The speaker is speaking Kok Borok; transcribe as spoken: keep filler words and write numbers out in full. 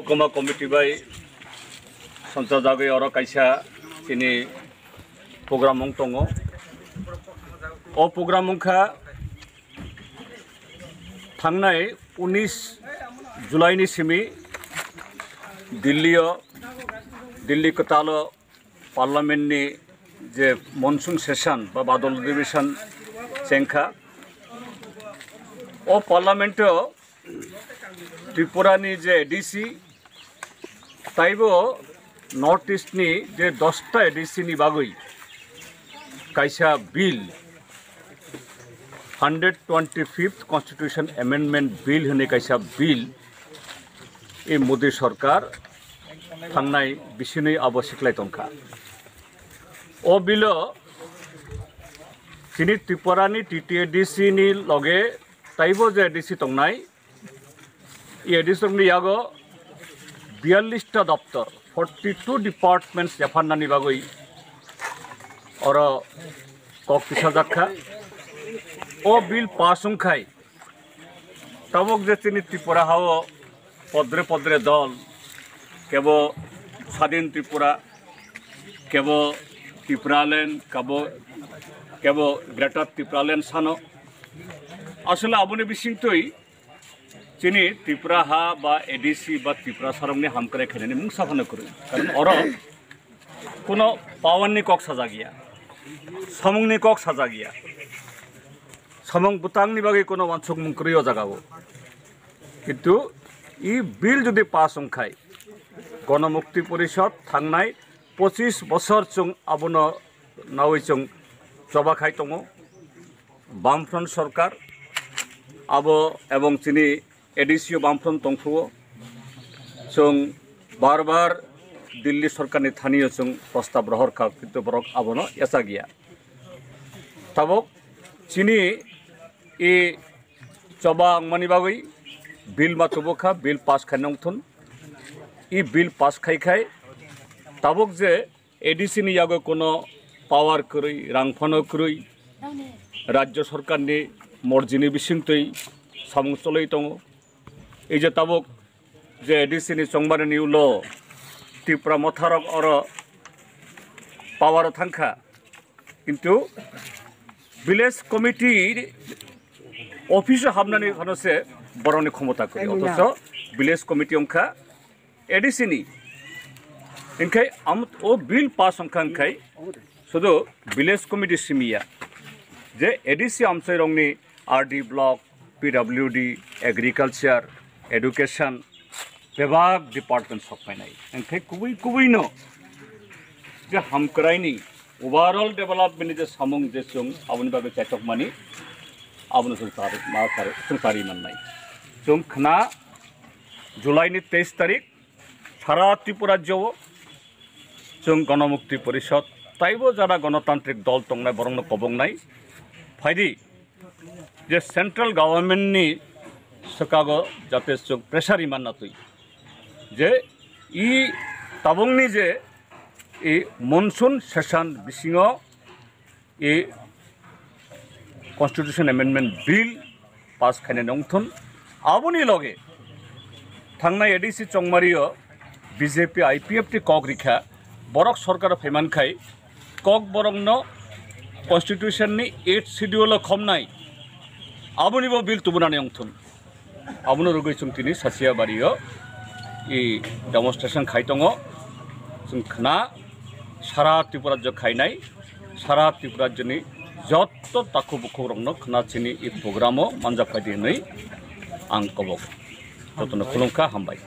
Koma committee bai sonsa jagwi oro kaisa chini program wng tongo. O program wngkha thangnai unis July ni simi Delhi o, Delhi kwtal o Parliament ni je monsoon session ba badal adhibeshon chengkha, o Parliament o Tripura ni je A D C taibo North East ni je dosta A D C ni bagwi kaisa bill, hundred twenty fifth Constitution Amendment Bill hwnwi kaisa bill, e Modi sorkar thangnai bisinwi abo siklai tongkha. O bill o chini Tripura ni T T A D C ni loge taibo je A D C tongnai, e A D C rokni yago biyallis ta doptor, forty two departments yapharnani bagwi oro kok tisajak kha. O bill pass wngkhai, tabuk je chini Tripura hao podre podre dol, kebo Sadin Tripura, kebo Tipraland, kabo, kebo Greater Tipraland sano. Asole aboni bisingtwi chini Tripura ha ba A D C ba Tripura sarokni hamkrai khainani mungsa phano kwrwi. Karon oro kuno power ni kok sajak ya, samung ni kok sajak ya, samung bwtang ni bagwi kuno wansuk mung kwrwi o jaga o. Kintu e bill jodi pass wngkhai, Gonomukti Porishod thangnai pochis bosor chwng abono nawi chwng choba khai tongo. Bamfront sorkar abo ebong chini A D C o Bamfront tongphuo, chwng bar bar Delhi sorkarni thanio chwng prostab rohor kha, kintu borok abono yacha giya. Tabuk chini e choba wngmani bagwi bill ma tubu kha, bill pass khai nongthun. E bill pass khai khai tabuk je A D C ni yago kuno power kwrwi, rang phano kwrwi, Rajya Sarkar ni morji ni bisingtwi samung cholwi tongo. Ei je tabuk je A D C ni chongmani ni ulo Tipra Motharok oro power o thangkha, kintu village committee office o habnani phano se borokni khomota kwrwi, othocho village committee wngkha A D C ni. Hinkhe am-, o bill pass wngkha hinkhe sudu village committee simi ya, je A D C amchairokni R D block, P W D, agriculture, education, bebak department sok phainai. Hinkhe kubui kubui no je hamkraini overall development ni je samung je chwng aboni bagwi chaitok mani, abono chwng tari, ma tari, chwng tari mannai. Chwng khna July ni teis tarik, sara Tripura rajyo o chwng Gonomukti Porishod taibo jara gonotantrik dol tongnai borokno kobongnai. Phaidi je central government ni swkago jate chwng pressure iman na twi je i tabukni je i monsoon session bisingo e Constitution Amendment Bill pass khainani wngthun. Aboni loge thangnai A D C chongmario B J P I P F T kok rikha, borok sorkaro phaimankhai kok borokno Constitution ni eighth schedule o khomnai, abonibo bill tubunani wngthun. Abono rwgwi chwng tini Sasiya bario i demonstration khai tongo. Chwng khna sara Tripura rajyo khainai, sara Tripura rajyoni jotto takhuk bukhuk rokno khna chini i program o manjak phaidi hinwi ang kobok jotono khulumkha, hambai.